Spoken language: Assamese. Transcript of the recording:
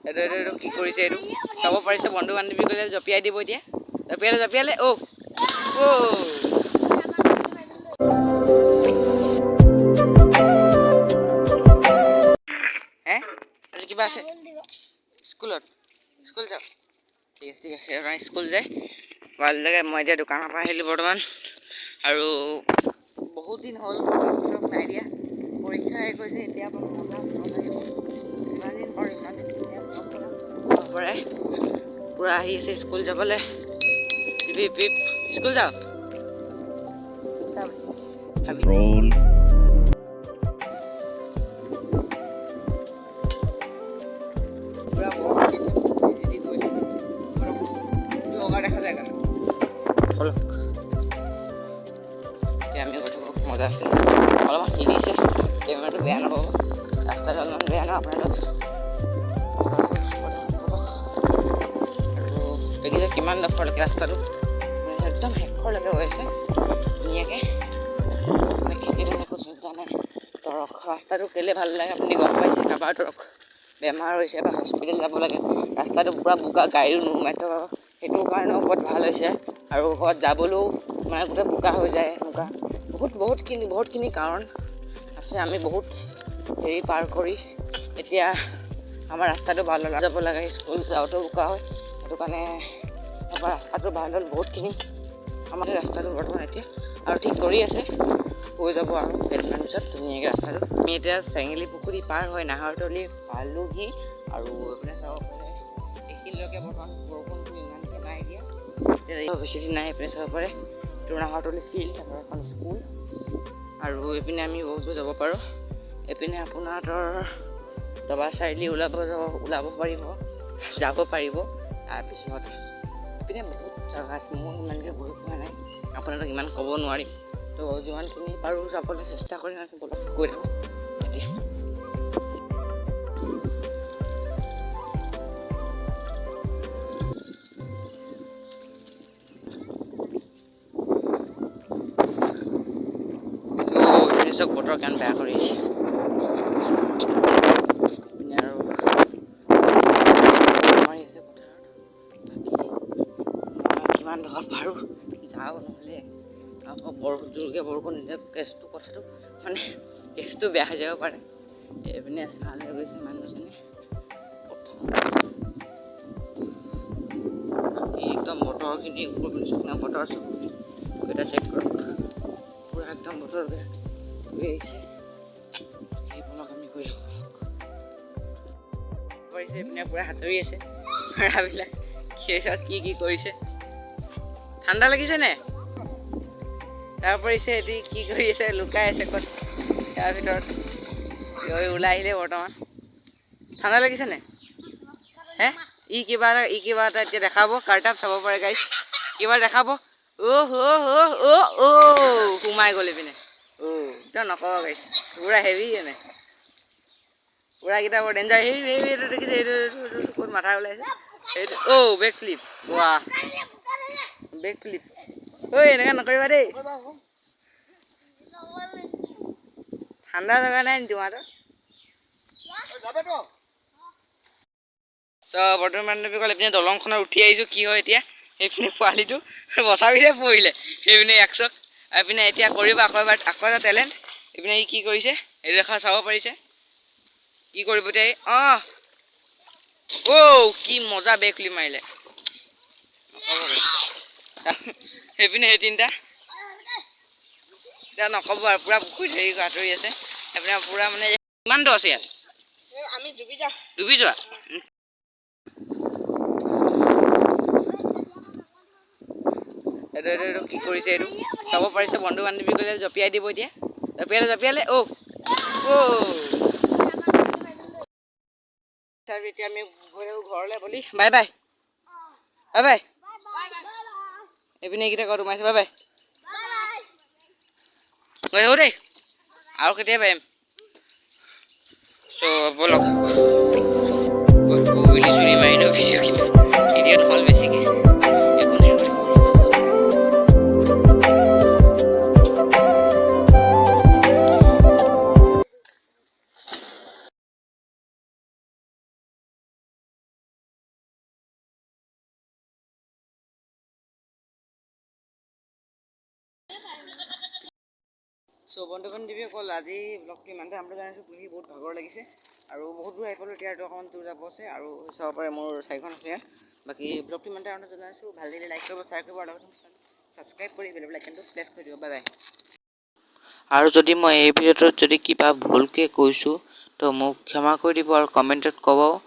এইটো কি কৰিছে এইটো চাব পাৰিছে বন্ধু বান্ধৱী গ'লে জঁপিয়াই দিব এতিয়া। জঁপিয়ালে জঁপিয়ালে, অ' অ'। হে, আজি কিবা আছে স্কুলত? স্কুল যাওক। ঠিক আছে, ঠিক আছে। আপোনাৰ স্কুল যায়, ভাল লাগে। মই এতিয়া দোকানৰ পৰা আহিলোঁ বৰ্তমান আৰু বহুত দিন হ'ল ব্লগ নাই দিয়া। পৰীক্ষা শেষ হৈছে, এতিয়া ইমান দিন হ'ল, ইমান দিন পৰাই পূৰা আহি আছে স্কুল যাবলৈ। পিপ পিপ, স্কুল যাওঁ। Roll. पूरा बहुत যোগা দেখা জেগা। বলক, এতিয়া আমি গৈ থাকোঁ। মজা আছে, অলপমান হিলিছে কেমেৰাটো, বেয়া নাপাব। ৰাস্তাটো অলপমান বেয়া ন আপোনালোক। আৰু দেখিছে কিমান ডোখৰলৈকে ৰাস্তাটো, মানে একদম শেষৰলৈকে হৈ আছে ধুনীয়াকৈ। মানে খেতিত একো চিন্তা নাই। ধৰক ৰাস্তাটো কেলৈ ভাল লাগে আপুনি গম পাইছে। কাৰোবাৰ ধৰক বেমাৰ হৈছে বা হস্পিটেল যাব লাগে, ৰাস্তাটো পূৰা বোকা, গাড়ীও নোসোমাই, তো সেইটো কাৰণেও বহুত ভাল হৈছে। আৰু ক'ৰবাত যাবলৈও মানে গোটেই বোকা হৈ যায় এনেকুৱা বহুত বহুতখিনি কাৰণ আছে। আমি বহুত হেৰি পাৰ কৰি এতিয়া আমাৰ ৰাস্তাটো ভাল হ'ল। যাব লাগে স্কুল যাওঁতেও বোকা হয়, সেইটো কাৰণে এবাৰ ৰাস্তাটো ভাল হ'ল বহুতখিনি। আমাৰ ৰাস্তাটো বৰ্তমান এতিয়া আৰু ঠিক কৰি আছে, হৈ যাব আৰু কেইদিনমান পিছত ধুনীয়াকৈ ৰাস্তাটো। আমি এতিয়া চেঙেলী পুখুৰী পাৰ হৈ নাহৰতলি পালোহি। আৰু এইপিনে চাব পাৰে, এইখিনিলৈকে বৰ্তমান বৰষুণটো ইমানকৈ নাই দিয়া এতিয়া, বেছি দিন নাই। এইপিনে চাব পাৰে, এইটো নাহৰতলি ফিল্ড আৰু এখন স্কুল। আৰু এইপিনে আমি বহুত দূৰ যাব পাৰোঁ। এইপিনে আপোনাৰ দবা চাৰিআলি ওলাব যাব, ওলাব পাৰিব, যাব পাৰিব। তাৰপিছত এইপিনে বহুত জেগা আছে, মই ইমানকৈ গৈ পোৱা নাই, আপোনালোক ইমান ক'ব নোৱাৰিম। তো যিমানখিনি পাৰোঁ যাবলৈ চেষ্টা কৰিম। আমি বলক, গৈ থাকোঁ এতিয়া। অ' এইপিনে চাওক, বতৰ কিমান বেয়া কৰি আহিছে এইপিনে। আৰু মাৰি আছে পথাৰত। বাকী মই কিমান দূৰত পাৰোঁ যাওঁ, নহ'লে আকৌ বৰষুণ, জোৰকৈ বৰষুণ দিলে কেছটো, কথাটো মানে কেছটো বেয়া হৈ যাব পাৰে। এইপিনে চাহ লৈ গৈছে মানুহজনে পথাৰত। বাকী একদম বতৰখিনি ওপৰত না, বতৰ চাওক, এটা চেক কৰক, পূৰা একদম বতৰ বেয়া কৰি আহিছে। বাকী বলক, আমি গৈ থাকোঁ, বলক। কৰিছে এইপিনে পূৰা সাঁতুৰি আছে ল'ৰাবিলাক। কি চাওক, কি কি কৰিছে। ঠাণ্ডা লাগিছে নে? তাৰ পৰিছে এটি কি কৰি আছে, লুকাই আছে ক'ত তাৰ ভিতৰত ওলাই আহিলে বৰ্তমান। ঠাণ্ডা লাগিছে নে? হে, ই কিবা এটা এতিয়া দেখাব কাৰ্টাপ, চাব পাৰে গাইছ, কিবা দেখাব। অ' হ' হ' অ' অ' সোমাই গ'ল এইপিনে। অ' একদম নক'ব গাইছ, পূৰা হেভি এনে পূৰা কেইটা বৰ ডেঞ্জাৰ। সেই সেই এইটো দেখিছে, এইটো ক'ত মাথা ওলাইছে সেইটো। অ' বেক ফ্লিপ, ৱাহ, বেক ফ্লিপ। ঐ, এনেকুৱা নকৰিবা দেই। ঠাণ্ডা লগা নাই নি তোমাৰ? চ' বৰ্তমান বান্ধৱীসকল, এইপিনে দলংখনত উঠি আহিছোঁ। কি হয় এতিয়া, সেইপিনে পোৱালিটো বচাবিহে পৰিলে সেইপিনে একচক। এইপিনে এতিয়া কৰিব আকৌ এবাৰ, আকৌ এটা টেলেণ্ট। এইপিনে ই কি কৰিছে এইটো দেখা চাব পাৰিছে। কি কৰিব এতিয়া এই? অঁ অ' কি মজা বেক ফ্লিপ মাৰিলে। সেইপিনে সেই তিনিটা এতিয়া নক'ব আৰু, পূৰা পুখুৰীত হেৰি আঁতৰি আছে। সেইপিনে পূৰা মানে কিমান দ আছে ইয়াত? আমি ডুবি যাওঁ। ডুবি যোৱা। এইটো কি কৰিছে এইটো চাব পাৰিছে বন্ধু বান্ধৱী গ'লে জঁপিয়াই দিব এতিয়া। জঁপিয়ালে জঁপিয়ালে, অ' অ'। এতিয়া আমি গৈ থাকোঁ ঘৰলৈ বুলি। Bye bye, bye bye. এইপিনে এইকেইটা ক'ত সোমাইছে? বাই বাই, গৈ থাকোঁ দেই, আৰু কেতিয়া পাৰিম। চ' ব'লক, গুলি চুলি মাৰি দিওঁ। ভিডিঅ' কিন্তু ভিডিঅ' নহ'ল বেছিকৈ, একো নাই। চ' বন্ধু বান্ধৱীসকল, আজি ব্লগটো ইমানতে সামৰণি জনাইছোঁ। পুহি বহুত ভাগৰ লাগিছে আৰু বহুত দূৰ আহি পালোঁ। এতিয়া আৰু অকণমান দূৰ যাব আছে আৰু চাব পাৰে মোৰ চাইকেলখন আছে ইয়াত। বাকী ব্লগটো ইমানতে সামৰণি জনাইছোঁ। ভাল লাগিলে লাইক কৰিব, শ্বেয়াৰ কৰিব আৰু লগতে ছাবস্ক্ৰাইব কৰি বেল আইকনটো প্ৰেছ কৰি দিব। Bye bye. আৰু যদি মই এই ভিডিঅ'টোত যদি কিবা ভুলকৈ কৈছোঁ, তো মোক ক্ষমা কৰি দিব আৰু কমেণ্টত ক'ব।